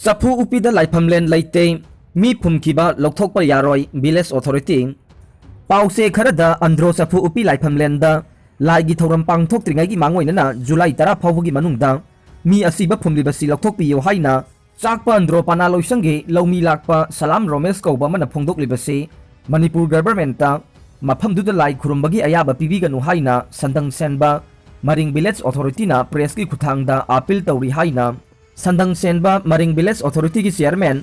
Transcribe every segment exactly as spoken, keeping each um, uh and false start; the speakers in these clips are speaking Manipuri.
ꯆꯐꯨ ꯎꯞꯄꯤꯗ ꯂꯥꯏꯐꯝꯂꯦꯟ ꯂꯩꯇꯦ, ꯃꯤ ꯐꯨꯝꯈꯤꯕ ꯂꯧꯊꯣꯛꯄ ꯌꯥꯔꯣꯏ, village authority꯫ ꯄꯥꯎꯆꯦ ꯈꯔꯗ ꯑꯟꯗ꯭ꯔꯣ ꯆꯐꯨ ꯎꯞꯄꯤ ꯂꯥꯏꯐꯝꯂꯦꯟꯗ ꯂꯥꯏꯒꯤ ꯊꯧꯔꯝ ꯄꯥꯡꯊꯣꯛꯇ꯭ꯔꯤꯉꯩꯒꯤ ꯃꯥꯡꯑꯣꯏꯅꯅ ꯖꯨꯂꯥꯏ ꯇꯔꯥ ꯐꯥꯎꯕꯒꯤ ꯃꯅꯨꯡꯗ ꯃꯤ ꯑꯁꯤꯕ ꯐꯨꯝꯂꯤꯕꯁꯤ ꯂꯧꯊꯣꯛꯄꯤꯌꯨ ꯍꯥꯏꯅ ꯆꯥꯛꯄ ꯑꯟꯗ꯭ꯔꯣ ꯄꯅꯥ ꯂꯣꯏꯁꯪꯒꯤ ꯂꯧꯃꯤ ꯂꯥꯛꯄ ꯁꯂꯥꯝ ꯔꯣꯃꯦꯁ ꯀꯧꯕ ꯑꯃꯅ ꯐꯣꯡꯗꯣꯛꯂꯤꯕꯁꯤ ꯃꯅꯤꯄꯨꯔ ꯒꯚꯔꯟꯃꯦꯟꯠꯇ ꯃꯐꯝꯗꯨꯗ ꯂꯥꯏ ꯈꯨꯔꯨꯝꯕꯒꯤ ꯑꯌꯥꯕ ꯄꯤꯕꯤꯒꯅꯨ ꯍꯥꯏꯅ ꯁꯟꯗꯪ ꯁꯦꯟꯕ ꯃꯔꯤꯡ village authorityꯅ pressꯀꯤ ꯈꯨꯠꯊꯥꯡꯗ appeal ꯇꯧꯔꯤ ꯍꯥꯏꯅ ꯁꯟꯗꯪ ꯁꯦꯟꯕ ꯃꯔꯤꯡ village authorityꯒꯤ chairman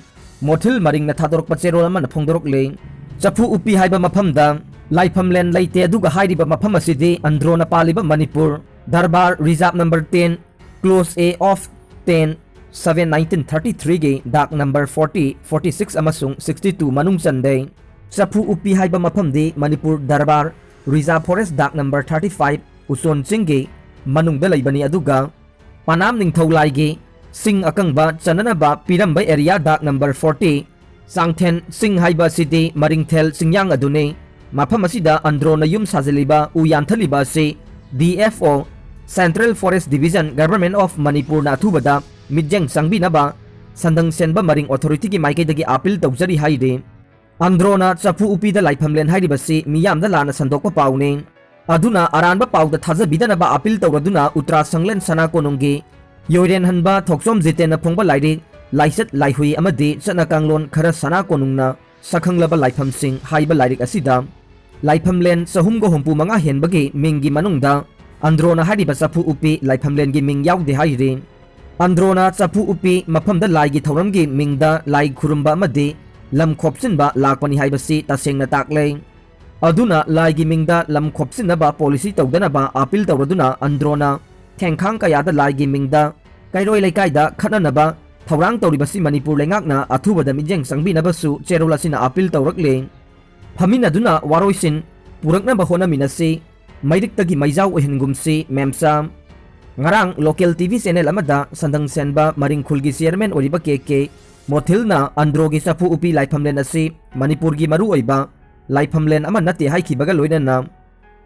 ꯃꯣꯊꯤꯜ ꯃꯔꯤꯡꯅ ꯊꯥꯗꯣꯔꯛꯄ ꯆꯦꯔꯣꯜ ꯑꯃꯅ ꯐꯣꯡꯗꯣꯔꯛꯂꯤ꯫ ꯆꯐꯨ ꯎꯞꯄꯤ ꯍꯥꯏꯕ ꯃꯐꯝꯗ ꯂꯥꯏꯐꯝꯂꯦꯟ ꯂꯩꯇꯦ, ꯑꯗꯨꯒ ꯍꯥꯏꯔꯤꯕ ꯃꯐꯝ ꯑꯁꯤꯗꯤ ꯑꯟꯗ꯭ꯔꯣꯅ ꯄꯥꯜꯂꯤꯕ Manipur darbar reserve number ten, clause A of ten, seven nineteen thirty threeꯒꯤ dark number forty, forty six ꯑꯃꯁꯨꯡ sixty two ꯃꯅꯨꯡ ꯆꯟꯗꯦ꯫ ꯆꯐꯨ ꯎꯞꯄꯤ ꯍꯥꯏꯕ ꯃꯐꯝꯗꯤ ꯃꯅꯤꯄꯨꯔ ꯗꯔꯕꯥꯔ reserve forest ꯗꯥꯛ number thirty five ꯎꯆꯣꯟ ꯆꯤꯡꯒꯤ ꯃꯅꯨꯡꯗ ꯂꯩꯕꯅꯤ, ꯑꯗꯨꯒ ꯄꯅꯥꯝ ꯅꯤꯡꯊꯧ ꯂꯥꯏꯒꯤ ꯁꯤꯡ ꯑꯀꯪꯕ ꯆꯟꯅꯅꯕ ꯄꯤꯔꯝꯕ area ꯗꯥꯛ number forty, ꯆꯥꯡꯊꯦꯟ ꯆꯤꯡ ꯍꯥꯏꯕ ꯑꯁꯤꯗꯤ ꯃꯔꯤꯡꯊꯦꯜ ꯆꯤꯡꯌꯥꯡ ꯑꯗꯨꯅꯤ꯫ ꯃꯐꯝ ꯑꯁꯤꯗ ꯑꯟꯗ꯭ꯔꯣꯅ ꯌꯨꯝ ꯁꯥꯖꯤꯜꯂꯤꯕ ꯎ ꯌꯥꯟꯊꯠꯂꯤꯕ ꯑꯁꯤ D F O, Central Forest Division, Government of ꯃꯅꯤꯄꯨꯔꯅ ꯑꯊꯨꯕꯗ ꯃꯤꯠꯌꯦꯡ ꯆꯪꯕꯤꯅꯕ ꯁꯟꯗꯪ ꯁꯦꯟꯕ ꯃꯔꯤꯡ authorityꯒꯤ ꯃꯥꯏꯀꯩꯗꯒꯤ appeal ꯇꯧꯖꯔꯤ ꯍꯥꯏꯔꯤ꯫ ꯑꯟꯗ꯭ꯔꯣꯅ ꯆꯐꯨ ꯎꯞꯄꯤꯗ ꯂꯥꯏꯐꯝꯂꯦꯟ ꯍꯥꯏꯔꯤꯕꯁꯤ ꯃꯤꯌꯥꯝꯗ ꯂꯥꯟꯅ ꯁꯟꯗꯣꯛꯄ ꯄꯥꯎꯅꯤ꯫ ꯑꯗꯨꯅ ꯑꯔꯥꯟꯕ ꯄꯥꯎꯗ ꯊꯥꯖꯕꯤꯗꯅꯕ appeal ꯇꯧꯔꯗꯨꯅ ꯎꯇ꯭ꯔꯥ ꯁꯪꯂꯦꯟ ꯁꯅꯥ ꯀꯣꯅꯨꯡꯒꯤ ꯌꯣꯏꯔꯦꯟꯍꯟꯕ ꯊꯣꯛꯆꯣꯝ ꯖꯤꯇꯦꯟꯅ ꯐꯣꯡꯕ ꯂꯥꯏꯔꯤꯛ ꯂꯥꯏꯆꯠ ꯂꯥꯏꯍꯨꯏ ꯑꯃꯗꯤ ꯆꯠꯅ ꯀꯥꯡꯂꯣꯟ ꯈꯔ ꯁꯅꯥ ꯀꯣꯅꯨꯡꯅ ꯁꯛꯈꯪꯂꯕ ꯂꯥꯏꯐꯝꯁꯤꯡ ꯍꯥꯏꯕ ꯂꯥꯏꯔꯤꯛ ꯑꯁꯤꯗ ꯂꯥꯏꯐꯝꯂꯦꯟ ꯆꯍꯨꯝꯒ ꯍꯨꯝꯐꯨ ꯃꯉꯥ ꯍꯦꯟꯕꯒꯤ ꯃꯤꯡꯒꯤ ꯃꯅꯨꯡꯗ ꯑꯟꯗ꯭ꯔꯣꯅ ꯍꯥꯏꯔꯤꯕ ꯆꯐꯨ ꯎꯞꯄꯤ ꯂꯥꯏꯐꯝꯂꯦꯟꯒꯤ ꯃꯤꯡ ꯌꯥꯎꯗꯦ ꯍꯥꯏꯔꯤ꯫ ꯑꯟꯗ꯭ꯔꯣꯅ ꯆꯐꯨ ꯎꯞꯄꯤ ꯃꯐꯝꯗ ꯂꯥꯏꯒꯤ ꯊꯧꯔꯝꯒꯤ ꯃꯤꯡꯗ ꯂꯥꯏ ꯈꯨꯔꯨꯝꯕ ꯑꯃꯗꯤ ꯂꯝ ꯈꯣꯞꯆꯤꯟꯕ ꯂꯥꯛꯄꯅꯤ ꯍꯥꯏꯕꯁꯤ ꯇꯁꯦꯡꯅ ꯇꯥꯛꯂꯦ꯫ ꯑꯗꯨꯅ ꯂꯥꯏꯒꯤ ꯃꯤꯡꯗ ꯂꯝ ꯈꯣꯞꯆꯤꯟꯅꯕ policy ꯇꯧꯗꯅꯕ appeal ꯇꯧꯔꯗꯨꯅ ꯑꯟꯗ꯭ꯔꯣꯅ ꯊꯦꯡꯈꯥꯡ ꯀꯌꯥꯗ ꯂꯥꯏꯒꯤ ꯃꯤꯡꯗ ꯀꯩꯔꯣꯏ ꯂꯩꯀꯥꯏꯗ ꯈꯠꯅꯅꯕ ꯊꯧꯔꯥꯡ ꯇꯧꯔꯤꯕꯁꯤ ꯃꯅꯤꯄꯨꯔ ꯂꯩꯉꯥꯛꯅ ꯑꯊꯨꯕꯗ ꯃꯤꯠꯌꯦꯡ ꯆꯪꯕꯤꯅꯕꯁꯨ ꯆꯦꯔꯣꯜ ꯑꯁꯤꯅ appeal ꯇꯧꯔꯛꯂꯤ꯫ ꯐꯝꯃꯤꯟꯅꯗꯨꯅ ꯋꯥꯔꯣꯏꯁꯤꯟ ꯄꯨꯔꯛꯅꯕ ꯍꯣꯠꯅꯃꯤꯟꯅꯁꯤ, ꯃꯩꯔꯤꯛꯇꯒꯤ ꯃꯩꯖꯥꯎ ꯑꯣꯏꯍꯟꯒꯨꯝꯁꯤ ꯃꯦꯝꯆꯥ꯫ ꯉꯔꯥꯡ local T V channel ꯑꯃꯗ ꯁꯟꯗꯪ ꯁꯦꯟꯕ ꯃꯔꯤꯡ ꯈꯨꯜꯒꯤ chairman ꯑꯣꯏꯔꯤꯕ ꯀꯦ ꯀꯦ ꯃꯣꯊꯤꯜꯅ ꯑꯟꯗ꯭ꯔꯣꯒꯤ ꯆꯐꯨ ꯎꯞꯄꯤ ꯂꯥꯏꯐꯝꯂꯦꯟ ꯑꯁꯤ ꯃꯅꯤꯄꯨꯔꯒꯤ ꯃꯔꯨꯑꯣꯏꯕ ꯂꯥꯏꯐꯝꯂꯦꯟ ꯑꯃ ꯅꯠꯇꯦ ꯍꯥꯏꯈꯤꯕꯒ ꯂꯣꯏꯅꯅ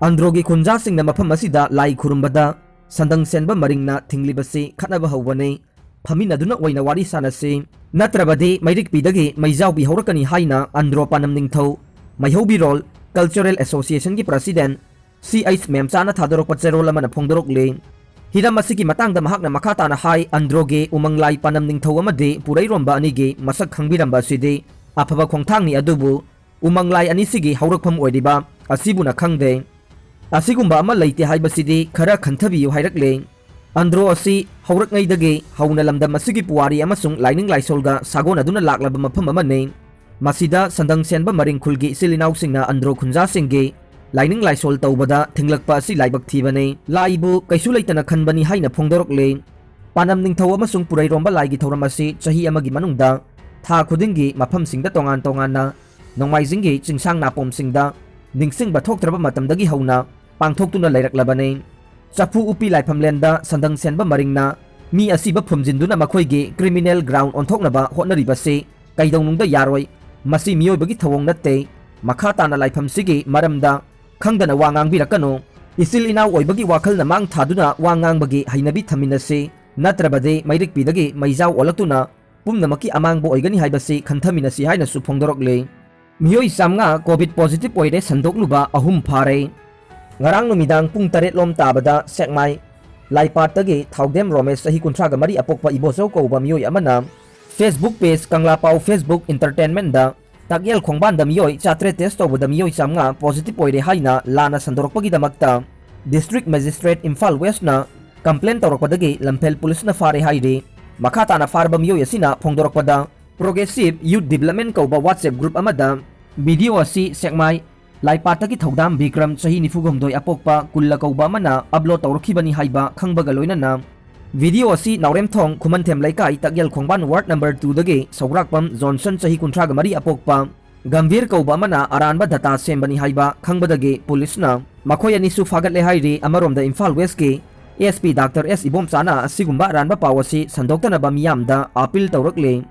ꯑꯟꯗ꯭ꯔꯣꯒꯤ ꯈꯨꯟꯖꯥꯁꯤꯡꯅ ꯃꯐꯝ ꯑꯁꯤꯗ ꯂꯥꯏ ꯈꯨꯔꯨꯝꯕꯗ ꯁꯟꯗꯪ ꯁꯦꯟꯕ ꯃꯔꯤꯡꯅ ꯊꯤꯡꯂꯤꯕꯁꯤ ꯈꯠꯅꯕ ꯍꯧꯕꯅꯤ꯫ ꯐꯝꯃꯤꯟꯅꯗꯨꯅ ꯑꯣꯏꯅ ꯋꯥꯔꯤ ꯁꯥꯟꯅꯁꯤ꯫ ꯅꯠꯇ꯭ꯔꯕꯗꯤ ꯃꯩꯔꯤꯛꯄꯤꯗꯒꯤ ꯃꯩꯖꯥꯎꯕꯤ ꯍꯧꯔꯛꯀꯅꯤ ꯍꯥꯏꯅ ꯑꯟꯗ꯭ꯔꯣ ꯄꯥꯟꯅꯝ ꯅꯤꯡꯊꯧ ꯃꯩꯍꯧꯕꯤꯔꯣꯜ Cultural Association ꯒꯤ President ꯁꯤ ꯑꯩꯆ ꯃꯦꯝꯆꯥꯅ ꯊꯥꯗꯣꯔꯛꯄ ꯆꯦꯔꯣꯜ ꯑꯃꯅ ꯐꯣꯡꯗꯣꯔꯛꯂꯤ꯫ ꯍꯤꯔꯝ ꯑꯁꯤꯒꯤ ꯃꯇꯥꯡꯗ ꯃꯍꯥꯛꯅ ꯃꯈꯥ ꯇꯥꯅ ꯍꯥꯏ, ꯑꯟꯗ꯭ꯔꯣꯒꯤ ꯎꯃꯪꯂꯥꯏ ꯄꯥꯟꯅꯝ ꯅꯤꯡꯊꯧ ꯑꯃꯗꯤ ꯄꯨꯔꯩꯔꯣꯝꯕ ꯑꯅꯤꯒꯤ ꯃꯁꯛ ꯈꯪꯕꯤꯔꯝꯕ ꯑꯁꯤꯗꯤ ꯑꯐꯕ ꯈꯣꯡꯊꯥꯡꯅꯤ, ꯑꯗꯨꯕꯨ ꯎꯃꯪꯂꯥꯏ ꯑꯅꯤꯁꯤꯒꯤ ꯍꯧꯔꯛꯐꯝ ꯑꯣꯏꯔꯤꯕ ꯑꯁꯤꯕꯨꯅ ꯈꯪꯗꯦ꯫ ꯑꯁꯤꯒꯨꯝꯕ ꯑꯃ ꯂꯩꯇꯦ ꯍꯥꯏꯕꯁꯤꯗꯤ ꯈꯔ ꯈꯟꯊꯕꯤꯌꯨ ꯍꯥꯏꯔꯛꯂꯦ꯫ ꯑꯟꯗ꯭ꯔꯣ ꯑꯁꯤ ꯍꯧꯔꯛꯉꯩꯗꯒꯤ ꯍꯧꯅ ꯂꯝꯗꯝ ꯑꯁꯤꯒꯤ ꯄꯨꯋꯥꯔꯤ ꯑꯃꯁꯨꯡ ꯂꯥꯏꯅꯤꯡ ꯂꯥꯏꯁꯣꯜꯒ ꯁꯥꯒꯣꯟꯅꯗꯨꯅ ꯂꯥꯛꯂꯕ ꯃꯐꯝ ꯑꯃꯅꯤ꯫ ꯃꯁꯤꯗ ꯁꯟꯗꯪ ꯁꯦꯟꯕ ꯃꯔꯤꯡ ꯈꯨꯜꯒꯤ ꯏꯆꯤꯜ ꯏꯅꯥꯎꯁꯤꯡꯅ ꯑꯟꯗ꯭ꯔꯣ ꯈꯨꯟꯖꯥꯁꯤꯡꯒꯤ ꯂꯥꯏꯅꯤꯡ ꯂꯥꯏꯁꯣꯜ ꯇꯧꯕꯗ ꯊꯤꯡꯂꯛꯄ ꯑꯁꯤ ꯂꯥꯏꯕꯛ ꯊꯤꯕꯅꯤ꯫ ꯂꯥꯏꯕꯨ ꯀꯩꯁꯨ ꯂꯩꯇꯅ ꯈꯟꯕꯅꯤ ꯍꯥꯏꯅ ꯐꯣꯡꯗꯣꯔꯛꯂꯤ꯫ ꯄꯥꯟꯅꯝ ꯅꯤꯡꯊꯧ ꯑꯃꯁꯨꯡ ꯄꯨꯔꯩꯔꯣꯝꯕ ꯂꯥꯏꯒꯤ ꯊꯧꯔꯝ ꯑꯁꯤ ꯆꯍꯤ ꯑꯃꯒꯤ ꯃꯅꯨꯡꯗ ꯊꯥ ꯈꯨꯗꯤꯡꯒꯤ ꯃꯐꯝꯁꯤꯡꯗ ꯇꯣꯉꯥꯟ ꯇꯣꯉꯥꯟꯅ ꯅꯣꯡꯃꯥꯏꯖꯤꯡꯒꯤ ꯆꯤꯡꯁꯥꯡ ꯅꯥꯄꯣꯝꯁꯤꯡꯗ ꯅꯤꯡꯁꯤꯡꯕ ꯊꯣꯛꯇ꯭ꯔꯕ ꯃꯇꯝꯗꯒꯤ ꯍꯧꯅ ꯄꯥꯡꯊꯣꯛꯇꯨꯅ ꯂꯩꯔꯛꯂꯕꯅꯤ꯫ ꯆꯐꯨ ꯎꯄꯤ ꯂꯥꯏꯐꯝꯂꯦꯟꯗ ꯁꯟꯗꯪ ꯁꯦꯟꯕ ꯃꯔꯤꯡꯅ ꯃꯤ ꯑꯁꯤꯕ ꯐꯨꯝꯖꯤꯟꯗꯨꯅ ꯃꯈꯣꯏꯒꯤ criminal ground ꯑꯣꯟꯊꯣꯛꯅꯕ ꯍꯣꯠꯅꯔꯤꯕꯁꯤ ꯀꯩꯗꯧꯅꯨꯡꯗ ꯌꯥꯔꯣꯏ꯫ ꯃꯁꯤ ꯃꯤꯑꯣꯏꯕꯒꯤ ꯊꯧꯑꯣꯡ ꯅꯠꯇꯦ꯫ ꯃꯈꯥ ꯇꯥꯅ ꯂꯥꯏꯐꯝꯁꯤꯒꯤ ꯃꯔꯝꯗ ꯈꯪꯗꯅ ꯋꯥ ꯉꯥꯡꯕꯤꯔꯛꯀꯅꯨ꯫ ꯏꯆꯤꯜ ꯏꯅꯥꯎ ꯑꯣꯏꯕꯒꯤ ꯋꯥꯈꯜꯅ ꯃꯥꯡ ꯊꯥꯗꯨꯅ ꯋꯥ ꯉꯥꯡꯕꯒꯤ ꯍꯩꯅꯕꯤ ꯊꯝꯃꯤꯟꯅꯁꯤ꯫ ꯅꯠꯇ꯭ꯔꯕꯗꯤ ꯃꯩꯔꯤꯛꯄꯤꯗꯒꯤ ꯃꯩꯖꯥꯎ ꯑꯣꯜꯂꯛꯇꯨꯅ ꯄꯨꯝꯅꯃꯛꯀꯤ ꯑꯃꯥꯡꯕ ꯑꯣꯏꯒꯅꯤ ꯍꯥꯏꯕꯁꯤ ꯈꯟꯊꯃꯤꯟꯅꯁꯤ ꯍꯥꯏꯅꯁꯨ ꯐꯣꯡꯗꯣꯔꯛꯂꯤ꯫ ꯃꯤꯑꯣꯏ ꯆꯥꯝꯃꯉꯥ COVID positive ꯑꯣꯏꯔꯦ, ꯁꯟꯗꯣꯛꯂꯨꯕ ꯑꯍꯨꯝ ꯐꯥꯔꯦ꯫ ꯉꯔꯥꯡ ꯅꯨꯃꯤꯗꯥꯡ ꯄꯨꯡ ꯇꯔꯦꯠ ꯂꯣꯝ ꯇꯥꯕꯗ ꯁꯦꯛꯃꯥꯏ ꯂꯥꯏꯄꯥꯠꯇꯒꯤ ꯊꯥꯎꯗꯦꯝ ꯔꯣꯃꯦꯁ, ꯆꯍꯤ ꯀꯨꯟꯊ꯭ꯔꯥꯒ ꯃꯔꯤ, ꯑꯄꯣꯛꯄ ꯏꯕꯣꯆꯧ ꯀꯧꯕ ꯃꯤꯑꯣꯏ ꯑꯃꯅ Facebook page ꯀꯪꯂꯥꯄꯥꯎ Facebook Entertainment ꯗ ꯇꯥꯛꯌꯦꯜ ꯈꯣꯡꯕꯥꯟꯗ ꯃꯤꯑꯣꯏ ꯆꯥꯇ꯭ꯔꯦꯠ test ꯇꯧꯕꯗ ꯃꯤꯑꯣꯏ ꯆꯥꯝꯃꯉꯥ positive ꯑꯣꯏꯔꯦ ꯍꯥꯏꯅ ꯂꯥꯟꯅ ꯁꯟꯗꯣꯔꯛꯄꯒꯤꯗꯃꯛꯇ District Magistrate ꯏꯝꯐꯥꯜ West ꯅ complain ꯇꯧꯔꯛꯄꯗꯒꯤ ꯂꯝꯐꯦꯜ ꯄꯨꯂꯤꯁꯅ ꯐꯥꯔꯦ ꯍꯥꯏꯔꯤ꯫ ꯃꯈꯥ ꯇꯥꯅ ꯐꯥꯔꯕ ꯃꯤꯑꯣꯏ ꯑꯁꯤꯅ ꯐꯣꯡꯗꯣꯔꯛꯄꯗ, Progressive Youth Development ꯀꯧꯕ WhatsApp group ꯑꯃꯗ video ꯑꯁꯤ ꯁꯦꯛꯃꯥꯏ ꯂꯥꯏꯄꯥꯠꯇꯒꯤ ꯊꯧꯗꯥꯝ ꯕꯤꯀ꯭ꯔꯝ, ꯆꯍꯤ ꯅꯤꯐꯨꯒ ꯍꯨꯝꯗꯣꯏ, ꯑꯄꯣꯛꯄ ꯀꯨꯜꯂ ꯀꯧꯕ ꯑꯃꯅ upload ꯇꯧꯔꯛꯈꯤꯕꯅꯤ ꯍꯥꯏꯕ ꯈꯪꯕꯒ ꯂꯣꯏꯅꯅ video ꯑꯁꯤ ꯅꯥꯎꯔꯦꯝꯊꯣꯡ ꯈꯨꯃꯟꯊꯦꯝ ꯂꯩꯀꯥꯏ ꯇꯥꯛꯌꯦꯜ ꯈꯣꯡꯕꯥꯟ ward number two ꯗꯒꯤ ꯁꯧꯒ꯭ꯔꯥꯛꯄꯝ ꯖꯣꯟꯁꯟ, ꯆꯍꯤ ꯀꯨꯟꯊ꯭ꯔꯥꯒ ꯃꯔꯤ, ꯑꯄꯣꯛꯄ ꯒꯝꯚꯤꯔ ꯀꯧꯕ ꯑꯃꯅ ꯑꯔꯥꯟꯕ data ꯁꯦꯝꯕꯅꯤ ꯍꯥꯏꯕ ꯈꯪꯕꯗꯒꯤ ꯄꯨꯂꯤꯁꯅ ꯃꯈꯣꯏ ꯑꯅꯤꯁꯨ ꯐꯥꯒꯠꯂꯦ ꯍꯥꯏꯔꯤ꯫ ꯑꯃꯔꯣꯝꯗ ꯏꯝꯐꯥꯜ West ꯀꯤ SP Doctor S ꯏꯕꯣꯝꯆꯥꯅ ꯑꯁꯤꯒꯨꯝꯕ ꯑꯔꯥꯟꯕ ꯄꯥꯎ ꯑꯁꯤ ꯁꯟꯗꯣꯛꯇꯅꯕ ꯃꯤꯌꯥꯝꯗ appeal ꯇꯧꯔꯛꯂꯤ꯫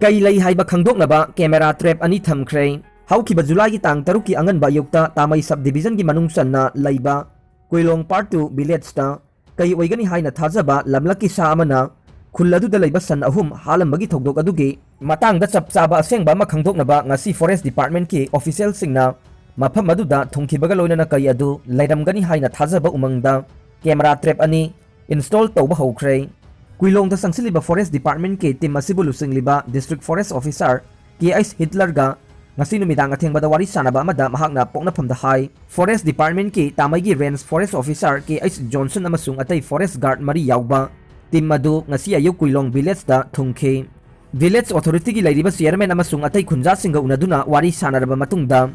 ꯀꯩ ꯂꯩ ꯍꯥꯏꯕ ꯈꯪꯗꯣꯛꯅꯕ camera trap ꯑꯅꯤ ꯊꯝꯈ꯭ꯔꯦ꯫ ꯍꯧꯈꯤꯕ ꯖꯨꯂꯥꯏꯒꯤ ꯇꯥꯡ ꯇꯔꯨꯛꯀꯤ ꯑꯉꯟꯕ ꯑꯌꯨꯛꯇ ꯇꯥꯃꯩ sub division ꯒꯤ ꯃꯅꯨꯡ ꯆꯟꯅ ꯂꯩꯕ ꯀꯨꯏꯂꯣꯡ Part two village ꯇ ꯀꯩ ꯑꯣꯏꯒꯅꯤ ꯍꯥꯏꯅ ꯊꯥꯖꯕ ꯂꯝꯂꯛꯀꯤ ꯁꯥ ꯑꯃꯅ ꯈꯨꯜ ꯑꯗꯨꯗ ꯂꯩꯕ ꯁꯟ ꯑꯍꯨꯝ ꯍꯥꯠꯂꯝꯕꯒꯤ ꯊꯧꯗꯣꯛ ꯑꯗꯨꯒꯤ ꯃꯇꯥꯡꯗ ꯆꯞ ꯆꯥꯕ ꯑꯁꯦꯡꯕ ꯑꯃ ꯈꯪꯗꯣꯛꯅꯕ ꯉꯁꯤ Forest Departmentꯀꯤ officialꯁꯤꯡꯅ ꯃꯐꯝ ꯑꯗꯨꯗ ꯊꯨꯡꯈꯤꯕꯒ ꯂꯣꯏꯅꯅ ꯀꯩ ꯑꯗꯨ ꯂꯩꯔꯝꯒꯅꯤ ꯍꯥꯏꯅ ꯊꯥꯖꯕ ꯎꯃꯪꯗ camera trap ꯑꯅꯤ install ꯇꯧꯕ ꯍꯧꯈ꯭ꯔꯦ꯫ ꯀꯨꯏꯂꯣꯡꯗ ꯆꯪꯁꯤꯜꯂꯤꯕ Forest Departmentꯀꯤ team ꯑꯁꯤꯕꯨ ꯂꯨꯆꯤꯡꯂꯤꯕ District Forest Officer ꯀꯦ ꯑꯩꯆ ꯍꯤꯠꯂꯔꯒ ꯉꯁꯤ ꯅꯨꯃꯤꯗꯥꯡ ꯑꯊꯦꯡꯕꯗ ꯋꯥꯔꯤ ꯁꯥꯅꯕ ꯑꯃꯗ ꯃꯍꯥꯛꯅ ꯄꯣꯛꯅꯐꯝꯗ ꯍꯥꯏ꯫ Forest Departmentꯀꯤ ꯇꯥꯃꯩꯒꯤ Range Forest Officer ꯀꯦ ꯑꯩꯆ ꯖꯣꯟꯁꯟ ꯑꯃꯁꯨꯡ ꯑꯇꯩ forest guard ꯃꯔꯤ ꯌꯥꯎꯕ team ꯑꯗꯨ ꯉꯁꯤ ꯑꯌꯨꯛ ꯀꯨꯏꯂꯣꯡ villageꯇ ꯊꯨꯡꯈꯤ꯫ Village authorityꯒꯤ ꯂꯩꯔꯤꯕ chairman ꯑꯃꯁꯨꯡ ꯑꯇꯩ ꯈꯨꯟꯖꯥꯁꯤꯡꯒ ꯎꯅꯗꯨꯅ ꯋꯥꯔꯤ ꯁꯥꯅꯔꯕ ꯃꯇꯨꯡꯗ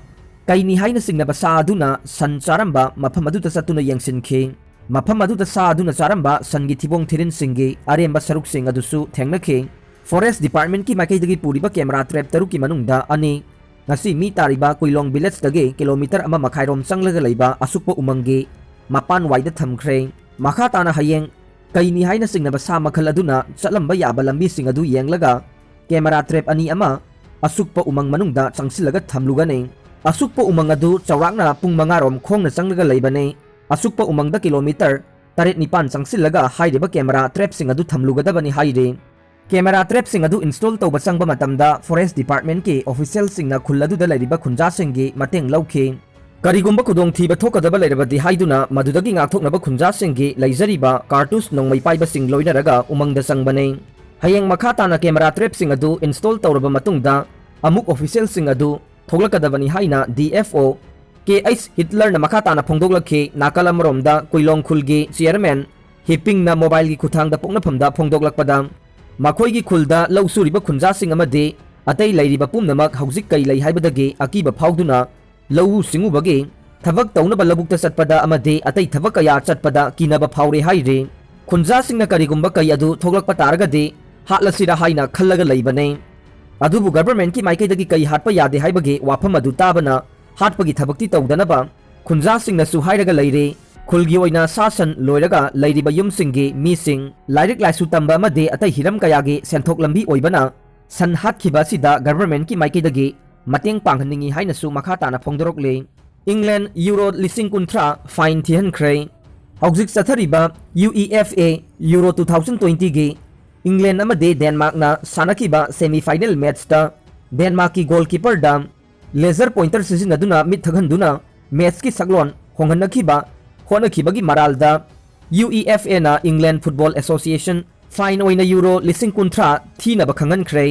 ꯀꯩꯅꯤ ꯍꯥꯏꯅ ꯆꯤꯡꯅꯕ ꯁꯥ ꯑꯗꯨꯅ ꯁꯟ ꯆꯥꯔꯝꯕ ꯃꯐꯝ ꯑꯗꯨꯗ ꯆꯠꯇꯨꯅ ꯌꯦꯡꯁꯤꯟꯈꯤ꯫ ꯃꯐꯝ ꯑꯗꯨꯗ ꯁꯥ ꯑꯗꯨꯅ ꯆꯥꯔꯝꯕ ꯁꯟꯒꯤ ꯊꯤꯕꯣꯡ ꯊꯤꯔꯤꯟꯁꯤꯡꯒꯤ ꯑꯔꯦꯝꯕ ꯁꯔꯨꯛꯁꯤꯡ ꯑꯗꯨꯁꯨ ꯊꯦꯡꯅꯈꯤ꯫ Forest Departmentꯀꯤ ꯃꯥꯏꯀꯩꯗꯒꯤ ꯄꯨꯔꯤꯕ camera trap ꯇꯔꯨꯛꯀꯤ ꯃꯅꯨꯡꯗ ꯑꯅꯤ ꯉꯁꯤ ꯃꯤ ꯇꯥꯔꯤꯕ ꯀꯨꯏꯂꯣꯡ villageꯇꯒꯤ kilometre ꯑꯃ ꯃꯈꯥꯏꯔꯣꯝ ꯆꯪꯂꯒ ꯂꯩꯕ ꯑꯁꯨꯛꯄ ꯎꯃꯪꯒꯤ ꯃꯄꯥꯟꯋꯥꯏꯗ ꯊꯝꯈ꯭ꯔꯦ꯫ ꯃꯈꯥ ꯇꯥꯅ ꯍꯌꯦꯡ ꯀꯩꯅꯤ ꯍꯥꯏꯅ ꯆꯤꯡꯅꯕ ꯁꯥ ꯃꯈꯜ ꯑꯗꯨꯅ ꯆꯠꯂꯝꯕ ꯌꯥꯕ ꯂꯝꯕꯤꯁꯤꯡ ꯑꯗꯨ ꯌꯦꯡꯂꯒ camera trap ꯑꯅꯤ ꯑꯃ ꯑꯁꯨꯛꯄ ꯎꯃꯪ ꯃꯅꯨꯡꯗ ꯆꯪꯁꯤꯜꯂꯒ ꯊꯝꯂꯨꯒꯅꯤ꯫ ꯑꯁꯨꯛꯄ ꯎꯃꯪ ꯑꯗꯨ ꯆꯥꯎꯔꯥꯛꯅ ꯄꯨꯡ ꯃꯉꯥꯔꯣꯝ ꯈꯣꯡꯅ ꯆꯪꯂꯒ ꯂꯩꯕꯅꯤ꯫ ꯑꯁꯨꯛꯄ ꯎꯃꯪꯗ kilometre ꯇꯔꯦꯠ ꯅꯤꯄꯥꯟ ꯆꯪꯁꯤꯜꯂꯒ ꯍꯥꯏꯔꯤꯕ camera trapꯁꯤꯡ ꯑꯗꯨ ꯊꯝꯂꯨꯒꯗꯕꯅꯤ ꯍꯥꯏꯔꯤ꯫ Camera trapꯁꯤꯡ ꯑꯗꯨ install ꯇꯧꯕ ꯆꯪꯕ ꯃꯇꯝꯗ Forest Departmentꯀꯤ officialꯁꯤꯡꯅ ꯈꯨꯜ ꯑꯗꯨꯗ ꯂꯩꯔꯤꯕ ꯈꯨꯟꯖꯥꯁꯤꯡꯒꯤ ꯃꯇꯦꯡ ꯂꯧꯈꯤ꯫ ꯀꯔꯤꯒꯨꯝꯕ ꯈꯨꯗꯣꯡꯊꯤꯕ ꯊꯣꯛꯀꯗꯕ ꯂꯩꯔꯕꯗꯤ ꯍꯥꯏꯗꯨꯅ ꯃꯗꯨꯗꯒꯤ ꯉꯥꯛꯊꯣꯛꯅꯕ ꯈꯨꯟꯖꯥꯁꯤꯡꯒꯤ ꯂꯩꯖꯔꯤꯕ cartouche ꯅꯣꯡꯃꯩ ꯄꯥꯏꯕꯁꯤꯡ ꯂꯣꯏꯅꯔꯒ ꯎꯃꯪꯗ ꯆꯪꯕꯅꯤ꯫ ꯍꯌꯦꯡ ꯃꯈꯥ ꯇꯥꯅ camera trapꯁꯤꯡ ꯑꯗꯨ install ꯇꯧꯔꯕ ꯃꯇꯨꯡꯗ ꯑꯃꯨꯛ officialꯁꯤꯡ ꯑꯗꯨ ꯊꯣꯛꯂꯛꯀꯗꯕꯅꯤ ꯍꯥꯏꯅ ꯗꯤ ꯑꯦꯐ ꯑꯣ ꯀꯦ ꯑꯩꯆ ꯍꯤꯠꯂꯔꯅ ꯃꯈꯥ ꯇꯥꯅ ꯐꯣꯡꯗꯣꯛꯂꯛꯈꯤ꯫ ꯅꯥꯀꯜ ꯑꯃꯔꯣꯝꯗ ꯀꯨꯏꯂꯣꯡ ꯈꯨꯜꯒꯤ chairman ꯍꯤꯄꯤꯡꯅ mobileꯒꯤ ꯈꯨꯠꯊꯥꯡꯗ ꯄꯣꯛꯅꯐꯝꯗ ꯐꯣꯡꯗꯣꯛꯂꯛꯄꯗ ꯃꯈꯣꯏꯒꯤ ꯈꯨꯜꯗ ꯂꯧ ꯁꯨꯔꯤꯕ ꯈꯨꯟꯖꯥꯁꯤꯡ ꯑꯃꯗꯤ ꯑꯇꯩ ꯂꯩꯔꯤꯕ ꯄꯨꯝꯅꯃꯛ ꯍꯧꯖꯤꯛ ꯀꯩ ꯂꯩ ꯍꯥꯏꯕꯗꯒꯤ ꯑꯀꯤꯕ ꯐꯥꯎꯗꯨꯅ ꯂꯧꯎ ꯁꯤꯡꯎꯕꯒꯤ ꯊꯕꯛ ꯇꯧꯅꯕ ꯂꯧꯕꯨꯛꯇ ꯆꯠꯄꯗ ꯑꯃꯗꯤ ꯑꯇꯩ ꯊꯕꯛ ꯀꯌꯥ ꯆꯠꯄꯗ ꯀꯤꯅꯕ ꯐꯥꯎꯔꯦ ꯍꯥꯏꯔꯤ꯫ ꯈꯨꯟꯖꯥꯁꯤꯡꯅ ꯀꯔꯤꯒꯨꯝꯕ ꯀꯩ ꯑꯗꯨ ꯊꯣꯛꯂꯛꯄ ꯇꯥꯔꯒꯗꯤ ꯍꯥꯠꯂꯁꯤꯔ ꯍꯥꯏꯅ ꯈꯜꯂꯒ ꯂꯩꯕꯅꯤ꯫ ꯑꯗꯨꯕꯨ governmentꯀꯤ ꯃꯥꯏꯀꯩꯗꯒꯤ ꯀꯩ ꯍꯥꯠꯄ ꯌꯥꯗꯦ ꯍꯥꯏꯕꯒꯤ ꯋꯥꯐꯝ ꯑꯗꯨ ꯇꯥꯕꯅ ꯍꯥꯠꯄꯒꯤ ꯊꯕꯛꯇꯤ ꯇꯧꯗꯅꯕ ꯈꯨꯟꯖꯥꯁꯤꯡꯅꯁꯨ ꯍꯥꯏꯔꯒ ꯂꯩꯔꯤ꯫ ꯈꯨꯜꯒꯤ ꯑꯣꯏꯅ ꯁꯥ ꯁꯟ ꯂꯣꯏꯔꯒ ꯂꯩꯔꯤꯕ ꯌꯨꯝꯁꯤꯡꯒꯤ ꯃꯤꯁꯤꯡ ꯂꯥꯏꯔꯤꯛ ꯂꯥꯏꯁꯨ ꯇꯝꯕ ꯑꯃꯗꯤ ꯑꯇꯩ ꯍꯤꯔꯝ ꯀꯌꯥꯒꯤ ꯁꯦꯟꯊꯣꯛ ꯂꯝꯕꯤ ꯑꯣꯏꯕꯅ ꯁꯟ ꯍꯥꯠꯈꯤꯕ ꯑꯁꯤꯗ governmentꯀꯤ ꯃꯥꯏꯀꯩꯗꯒꯤ ꯃꯇꯦꯡ ꯄꯥꯡꯍꯟꯅꯤꯡꯏ ꯍꯥꯏꯅꯁꯨ ꯃꯈꯥ ꯇꯥꯅ ꯐꯣꯡꯗꯣꯔꯛꯂꯤ꯫ England euro ꯂꯤꯁꯤꯡ ꯀꯨꯟꯊ꯭ꯔꯥ fine ꯊꯤꯍꯟꯈ꯭ꯔꯦ꯫ ꯍꯧꯖꯤꯛ ꯆꯠꯊꯔꯤꯕ UEFA euro two thousand twentyꯒꯤ ꯏꯪꯂꯦꯟ ꯑꯃꯗꯤ ꯗꯦꯟꯃꯥꯔꯛꯅ ꯁꯥꯟꯅꯈꯤꯕ semi final matchꯇ ꯗꯦꯟꯃꯥꯔꯛꯀꯤ goalkeeperꯗ laser pointer ꯁꯤꯖꯤꯟꯅꯗꯨꯅ ꯃꯤꯠ ꯊꯛꯍꯟꯗꯨꯅ matchꯀꯤ ꯁꯛꯂꯣꯟ ꯍꯣꯡꯍꯟꯅꯈꯤꯕ ꯍꯣꯠꯅꯈꯤꯕꯒꯤ ꯃꯔꯥꯜꯗ UEFAꯅ England Football Association fine ꯑꯣꯏꯅ euro ꯂꯤꯁꯤꯡ ꯀꯨꯟꯊ꯭ꯔꯥ ꯊꯤꯅꯕ ꯈꯪꯍꯟꯈ꯭ꯔꯦ꯫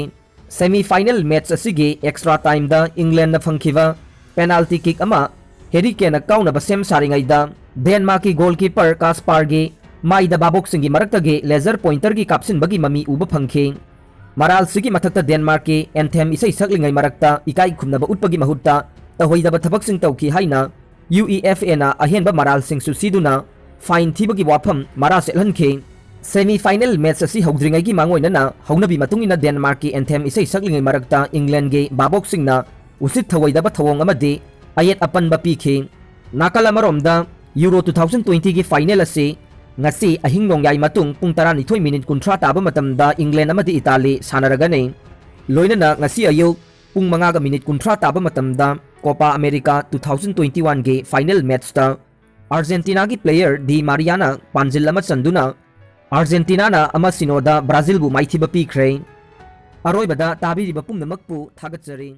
Semi final match ꯑꯁꯤꯒꯤ extra timeꯗ ꯏꯪꯂꯦꯟꯅ ꯐꯪꯈꯤꯕ penalty kick ꯑꯃ ꯍꯦꯔꯤ ꯀꯦꯟꯅ ꯀꯥꯎꯅꯕ ꯁꯦꯝ ꯁꯥꯔꯤꯉꯩꯗ ꯗꯦꯟꯃꯥꯔꯛꯀꯤ goalkeeper ꯀꯥꯁꯄꯥꯔꯒꯤ ꯃꯥꯏꯗ ꯚꯥꯕꯣꯛꯁꯤꯡꯒꯤ ꯃꯔꯛꯇꯒꯤ laser pointerꯒꯤ ꯀꯥꯞꯁꯤꯟꯕꯒꯤ ꯃꯃꯤ ꯎꯕ ꯐꯪꯈꯤ꯫ ꯃꯔꯥꯜꯁꯤꯒꯤ ꯃꯊꯛꯇ ꯗꯦꯟꯃꯥꯔꯛꯀꯤ anthem ꯏꯁꯩ ꯁꯛꯂꯤꯉꯩ ꯃꯔꯛꯇ ꯏꯀꯥꯏ ꯈꯨꯝꯅꯕ ꯎꯠꯄꯒꯤ ꯃꯍꯨꯠꯇ ꯇꯧꯍꯩꯗꯕ ꯊꯕꯛꯁꯤꯡ ꯇꯧꯈꯤ ꯍꯥꯏꯅ UEFAꯅ ꯑꯍꯦꯟꯕ ꯃꯔꯥꯜꯁꯤꯡꯁꯨ ꯁꯤꯗꯨꯅ fine ꯊꯤꯕꯒꯤ ꯋꯥꯐꯝ ꯃꯔꯥ ꯆꯦꯠꯍꯟꯈꯤ꯫ Semi final match ꯑꯁꯤ ꯍꯧꯗ꯭ꯔꯤꯉꯩꯒꯤ ꯃꯥꯡꯑꯣꯏꯅꯅ ꯍꯧꯅꯕꯤ ꯃꯇꯨꯡ ꯏꯟꯅ ꯗꯦꯟꯃꯥꯔꯛꯀꯤ anthem ꯏꯁꯩ ꯁꯛꯂꯤꯉꯩ ꯃꯔꯛꯇ ꯏꯪꯂꯦꯟꯒꯤ ꯚꯥꯕꯣꯛꯁꯤꯡꯅ ꯎꯁꯤꯠ ꯊꯧꯑꯣꯏꯗꯕ ꯊꯧꯑꯣꯡ ꯑꯃꯗꯤ ꯑꯌꯦꯠ ꯑꯄꯟꯕ ꯄꯤꯈꯤ꯫ ꯅꯥꯀꯜ ꯑꯃꯔꯣꯝꯗ Euro two thousand twentyꯒꯤ final ꯑꯁꯤ ꯉꯁꯤ ꯑꯍꯤꯡ ꯅꯣꯡꯌꯥꯏ ꯃꯇꯨꯡ ꯄꯨꯡ ꯇꯔꯥꯅꯤꯊꯣꯏ minute ꯀꯨꯟꯊ꯭ꯔꯥ ꯇꯥꯕ ꯃꯇꯝꯗ ꯏꯪꯂꯦꯟ ꯑꯃꯗꯤ ꯏꯇꯥꯂꯤ ꯁꯥꯟꯅꯔꯒꯅꯤ꯫ ꯂꯣꯏꯅꯅ ꯉꯁꯤ ꯑꯌꯨꯛ ꯄꯨꯡ ꯃꯉꯥꯒ minute ꯀꯨꯟꯊ꯭ꯔꯥ ꯇꯥꯕ ꯃꯇꯝꯗ Copa America two thousand twenty oneꯒꯤ final matchꯇ ꯑꯥꯔꯖꯦꯟꯇꯤꯅꯥꯒꯤ player ꯗꯤ ꯃꯥꯔꯤꯌꯥꯅ ꯄꯥꯟꯖꯤꯜ ꯑꯃ ꯆꯟꯗꯨꯅ ꯑꯥꯔꯖꯦꯟꯇꯤꯅꯥꯅ ꯑꯃ ꯁꯤꯅꯣꯗ ꯕ꯭ꯔꯥꯖꯤꯜꯕꯨ ꯃꯥꯏꯊꯤꯕ ꯄꯤꯈ꯭ꯔꯦ꯫ ꯑꯔꯣꯏꯕꯗ ꯇꯥꯕꯤꯔꯤꯕ ꯄꯨꯝꯅꯃꯛꯄꯨ ꯊꯥꯒꯠꯆꯔꯤ꯫